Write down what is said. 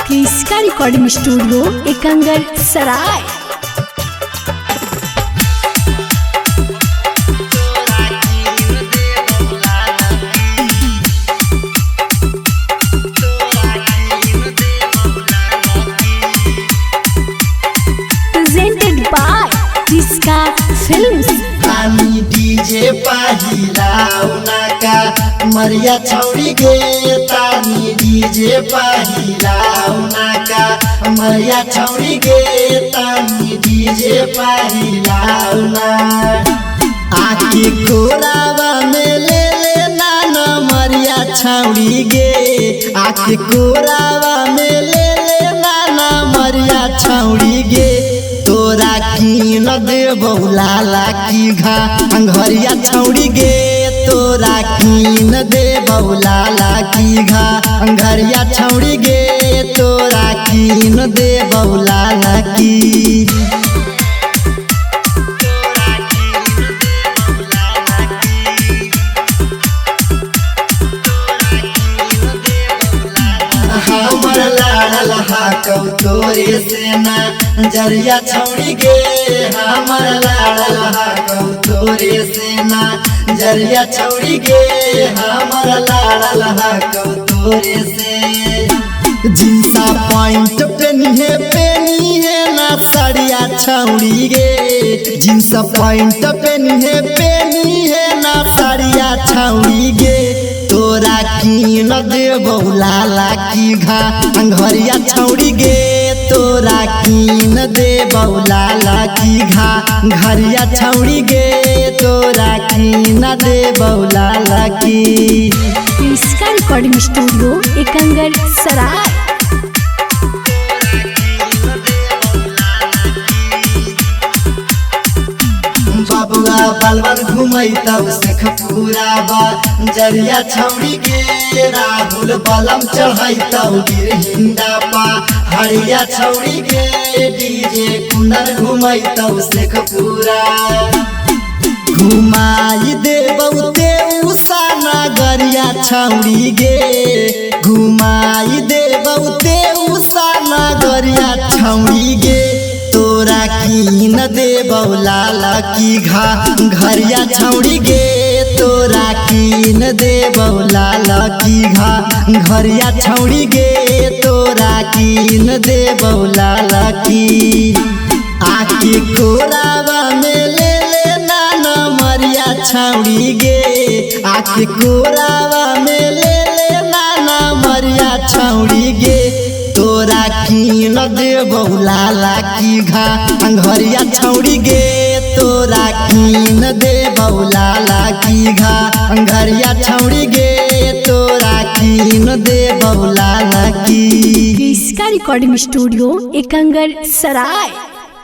Kriska recording studio Ekangar Sarai. Presented by Kriska Films. हामी DJ पाहिला उनाका मरिया छौरी गे, तानी डीजे पाहिला उनाका मरिया छौरी गे, तानी डीजे पाहिला उना। आके कोरावा में ले ले नाना मरिया छौरी गे, आके कोरावा में ले ले नाना मरिया छौरी गे, तोरा कीन देबौ लाला की घा अंघरिया छौरी गे, तोरा कीन देबौ लाला की घा अंघरिया छौरी गे, तोरा कीन देबौ लाला की। हमर लाडल हाकौ तोरे सेना जरिया छौरी गे, हमर लाडल हाकौ तोरे सेना जरिया छौरी गे, हमर लाडल हाकौ तोरे से। जींसा पैंट पेनिहे पेनिहे ना साड़िया छौरी गे, जींसा पैंट पेनिहे पेनिहे ना साड़िया छौरी गे, तोरा कीन देबौ लाला की घा अंघरिया छौरी गे, तोरा कीन देबौ लाला की घा घरिया छौरी गे, तोरा कीन देबौ लाला की। Kriska recording studio Ekangar Sarai. बबुआ बलवन घुमैतौ शेखपुरा बा जरिया छौरी गे, राहुल बलम चढ़ैतौ गिरहिंडा पा हरिया छौरी गे, डीजे कुंदन घुमैतौ शेखपुरा। घुमाई देबौ ते उषा नगरिया छौरी गे, घुमाई देबौ ते उषा नगरिया छौरी गे, तोरा कीन देबौ लाला की घा घरिया छौरी गे, तोरा कीन देबौ लाला की घा घरिया छौरी गे, तोरा कीन देबौ लाला की। आके कोरावा में ले ले नाना मरिया छौरी गे, आके कोरावा में ले ले नाना मरिया छौरी गे, तोरा कीन देबौ लाला की घा अंघरिया छौरी गे, तोरा कीन देबौ लाला की घा अंघरिया छौरी गे, तोरा कीन देबौ लाला की। Kriska recording studio Ekangar Sarai.